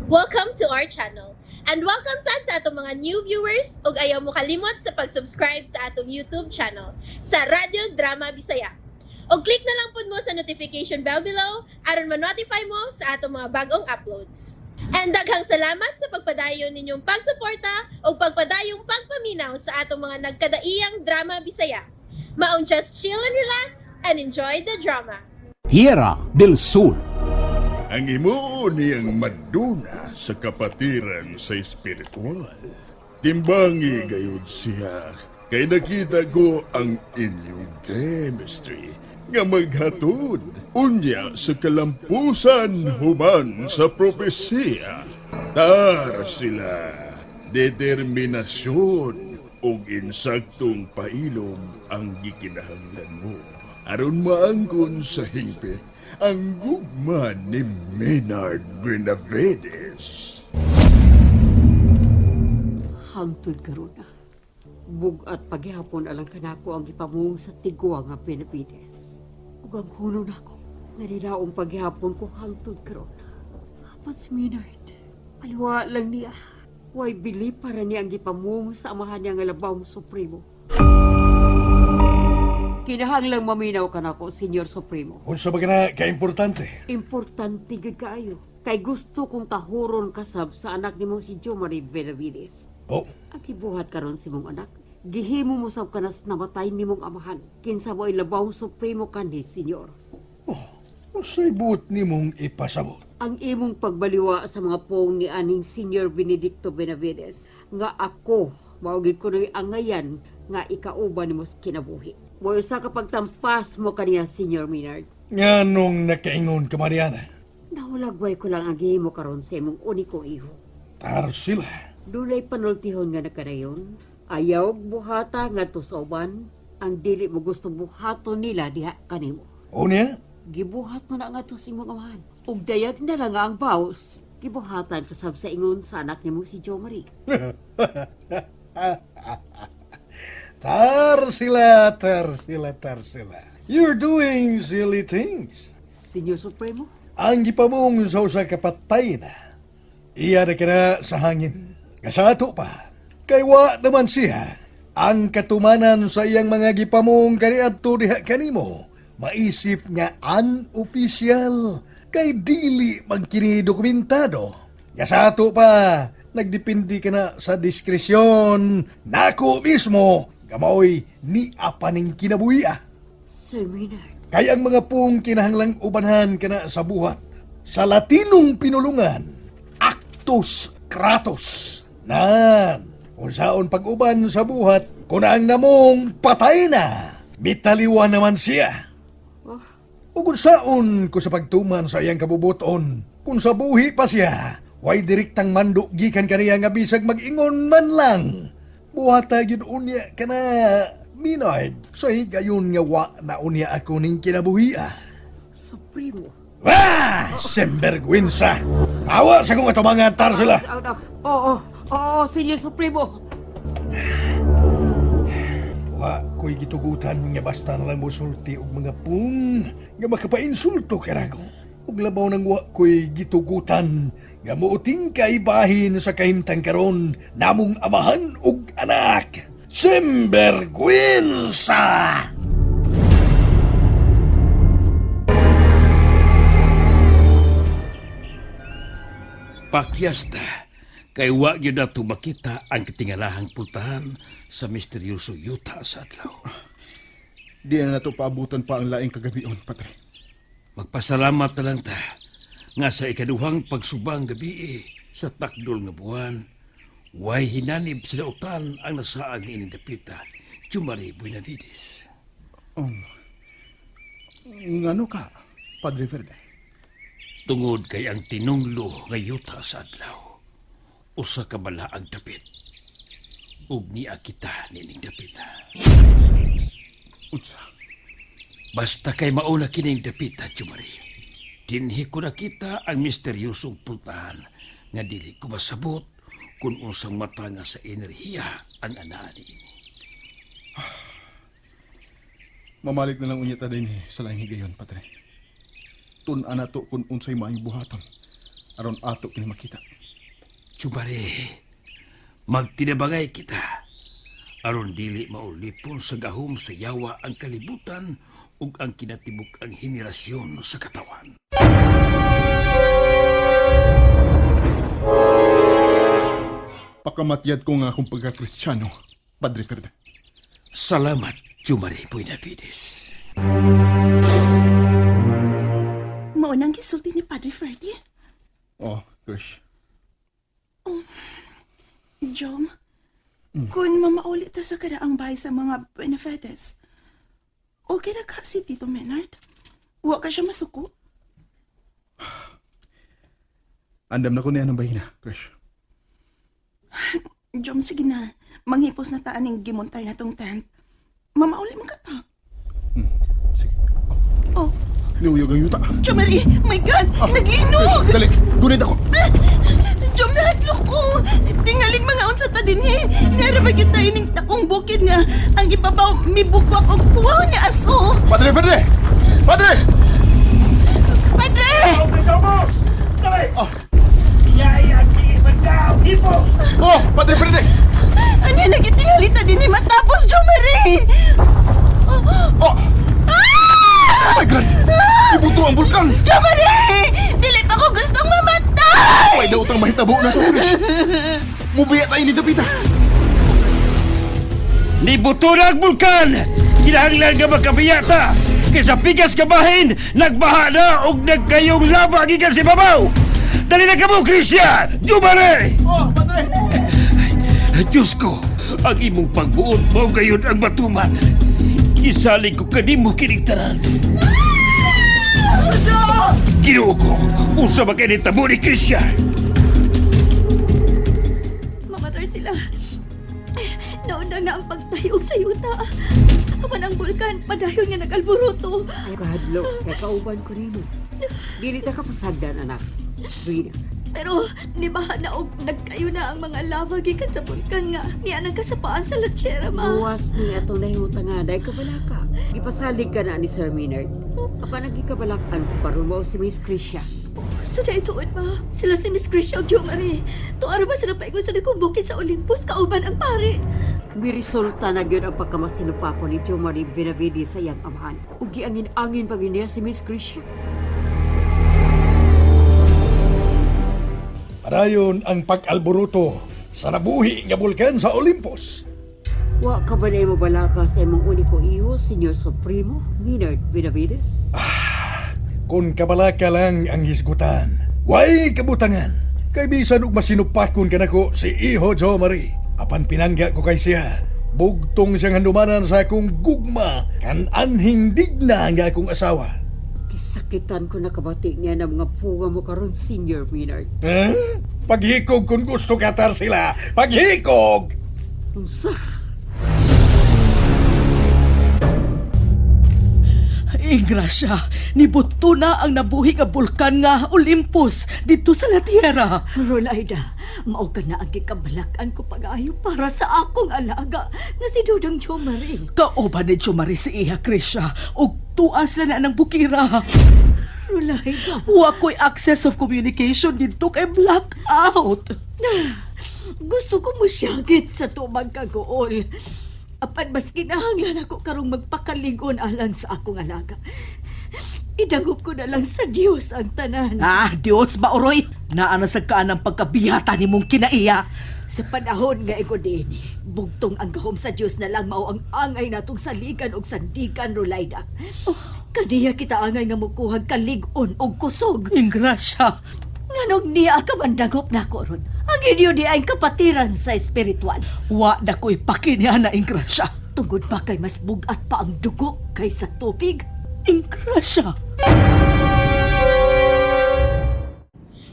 Welcome to our channel. And welcome sad sa atong mga new viewers ug ayaw mo kalimot sa pag-subscribe sa atong YouTube channel sa Radyo Drama Bisaya. Og click na lang pud mo sa notification bell below aron ma-notify mo sa atong mga bagong uploads. And daghang salamat sa pagpadayon ninyong pagsuporta ug pagpadayong pagpaminaw sa atong mga nagkadaiyang drama Bisaya. Maong just chill and relax and enjoy the drama. Tierra del Sol. Ang imuon niyang maduna sa kapatiran sa espiritual. Timbangi gayud siya kay nakita ko ang inyong chemistry nga maghatod unya sa kalampusan human sa propesiya. Tar sila determinasyon ug insaktong pailom ang gikinahanglan mo aron maangkon sa hingpit ang gugma ni Maynard Benavides. Hangtod karon na. Bug-at paghihapon alang kanako ang gipamung sa tigwa nga Benavides. Ug ang kuno nako, nanilaong paghihapon ko hangtod karon. Apan si Maynard, aliwa lang niya. Way bili para niya ang gipamung sa amahan niya nga labawng supremo. Kinahanglang maminaw ka nako, Senyor Supremo. Unsa ba kana kaimportante? Importante gid kaayo. Kay gusto kong tahuron kasab sa anak nimo si Jo Marie Benavides. Oh, Ang gibuhat karon sa imong anak, gihimo mo sab kanas namatay nimong amahan. Kinsa mo labaw supremo kanhi, senyor. Unsay buot nimong ipasabot? Ang imong pagbaliwa sa mga pong ni aning Senyor Benedicto Benavides nga ako mao gid kuno'y angayan nga ikauban nimo sa kinabuhi. Wa usa ka pagtampas mo kaniya, Senyor Maynard. Nganong nakaingon ka, Mariana? Nahulagway ko lang ang gihimo karon sa imong uniko iho. Tar sila. Dunay panultihon nga nakanayon. Ayaw buhata ngadto sa uban ang dili mo gusto buhaton nila diha kanimo. Unya? Gibuhat mo na ngadto sa imong amahan. Ug dayag na lang nga ang baos. Gibuhatan kasab sa ingon sa anak nimo si Jo Marie. Tar sila, tar sila, tar sila. You're doing silly things. Senyor Supremo, Ang gipamong sa usa ka patay na. Iya na kana sa hangin. Kasato pa. Kay wa naman siya ang katumanan sa iyang mga gipamong kaniadto diha kanimo. Maisip nga unofficial kay dili man kini dokumentado. Kasato pa, nagdepende ka na sa diskresyon. Nako mismo, gamaoy ni apaning kinabuhi. Sir Maynard. Kay ang mga pong kinahanglang ubanhan kana sa buhat. Sa Latinong pinulungan, actus kratos. Nan, unsaon pag-uban sa buhat, kung ang namong patay na, mitaliwa naman siya. Oh, Ug unsaon ko sa pagtuman sa iyang kabubuton, kung sa buhi pa siya, way direktang mando gikan kaniya nga bisag mag-ingon man lang. Buhata gyud unya kana, Minard, sa higayon nga wa na unya ako ning kinabuhia. Supremo. Wah! Sembergwensa! Awa sa kong atumangan tar sila! Oh, oo, oo, Senyor Supremo. Wa ko'y gitugutan nga basta na lang mosulti og mga pung nga makapainsulto kanako. Ug labaw nang wa ko'y gitugutan nga muuting kaibahin sa kahimtang karon namong amahan ug anak. Sembergwensa! Pakyasta, kay wa gyud nato makita ang katingalahang pultahan sa misteryoso yuta sa adlaw. Di na nato paabutan pa ang laing kagabion, Padre. Magpasalamat na lang ta nga sa ikaduhang pagsubang gabi sa takdol nga buwan, way hinanib sila utan ang nasaag ni ining dapita, Jumari Buenavides. Oh. Ngano ka, Padre Verde? Tungod kay ang tinunglo nga yuta sa adlaw, usa ka balaang dapit. Ug niya kita nining dapita. Unsa? Basta kay mauna kining dapita, Jumari. Dinhi ko nakita ang misteryosong pultahan nga dili ko masabot kung unsang mata nga sa enerhiya ang anaa niini. Mamalik na lang unya ta din sa laing higayon, Padre. Tun-an nato kung unsay maayong buhaton aron ato kini makita. Tsubari, magtinabangay kita. Aron dili maulipon sa gahom sa yawa ang kalibutan ug ang kinatibuk ang henerasyon sa katawan. Pakamatyad ko nga akong pagka-Kristiyano, Padre Ferde. Salamat, Jumari Buenavides. Mao nang gisulti ni Padre Ferdy. Oh, Krish. Jom, kung mamauli ta sa karaang bahay sa mga Benavides, okay ra ka si Tito Menard? Wa ka siya masuko? Andam na ko niya ng bahina, Krish. Jom, sige na. Manghipos na taan ng gimontar na tong tent. Mamauli man ka ta. Sige. Oh, Niuyog ang yuta. Jomari! My God! Naglinog! Dali, gunit ako. Jom, nahadlok ko! Tingaling mga unsa ta dinhi. Nara ba gyud ta ining takong bukid nga ang ibabaw mibukwak og puwaw ni aso. Padre Ferde! Padre! Padre! Oh. Oh, Padre Ferde! Ano nagitingali ta dinhi matapos, Jomari? Oh, Oh! Oh my God! Ibuto ang bulkan! Jomari! Dili pa ko gustong mamatay! May dautang mahitabo na to, Krish. Mubiya tayo ni Davida. Nibuto na ang bulkan! Kinahanglan nga magkabiyata! Kaysa pikas kabahin, nagbaha na og nagkayong lava gikan sa ibabaw! Dali na kamo, Krisya! Jumare! Oh, Padre! Diyos ko, ang imong pagbuot mo gayon ang batuman. Isalig ko kanimo kining tanan. Ginoo ko, unsa ba kay nitabo ni Krisya? Mamatay sila. Nauna na ang pagtayog sa yuta. Apan ang bulkan, padayon nga nag-alboroto. Ay, kahadlok, kay kauban ko nimo. Dili ta kapasagdan, anak. Rina, Pero nibaha na og nagkayo na ang mga lava gikan sa bulkan nga niya nang kasapaan sa latsera, ma. buwas ni atong nahimutangan, dahil kabalaka. Ipasalig ka na ni Sir Maynard. Apan ang gikabalakan ko karon mao si Miss Krisha. Gusto na ituon, ma. Sila si Miss Krisha ug Jo Marie. Tuaro ba sila paingon sa dakong bukid sa Olympus kauban ang pare? Miresulta na gyud ang pagkamasinupako ni Jo Marie Benavides sa iyang amahan. Ug giangin-angin pa gyud niya si Miss Krisha. Padayon ang pag-alboruto sa nabuhi nga bulkan sa Olympus. Wa ka ba na imo balaka sa imong uniko iho, Senyor Supremo, Maynard Benavides? Kung kabalaka lang ang hisgutan, way kabutangan. Kay bisan og masinupakon kanako si Iho Jo Marie. Apan pinangga ko kay siya. Bugtong siyang handumanan sa akong gugma kan anhing digna nga akong asawa. Kisakitan ko nakabati niya ng mga puga mo karon, Senyor Maynard. Eh? Paghikog kung gusto katar sila. Paghikog! Unsa? Ingrasya, nibuto na ang nabuhi nga bulkan nga Olympus dito sa La Tierra. Rolaida, mao ka na ang gikabalakan ko pag-ayo para sa akong alaga nga si Dudong Jo Marie. Kauban ni Jomari si Iha Krisha ug tuas sila na ng bukira. Rolaida, Wa ko'y access of communication dito kay blackout. gusto ko mo siyagit sa tumang kagool. Apan mas kinahanglan ako karong magpakaligon alang sa akong alaga. Idangop ko na lang sa Dios ang tanan. Ah, Dios maoroy! Naa na sa kaan ang pagkabiyata ni mong kinaiya. Sa panahon nga iko din, bugtong ang gahom sa Dios na lang mao ang angay natong saligan og sandigan, Rolaida. Kaniya kita angay nga mukuhag kalig-on og kusog. Ingrasya, Nganong niya ka mandangop nako ron. Ang inyo di ay kapatiran sa espiritual. wa na ko'y pakiniya na Ingrasya. Tungod ba kay mas bugat pa ang dugo kaysa tubig? Ingrasya.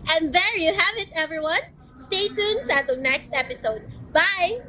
And there you have it, everyone. Stay tuned sa atong next episode. Bye!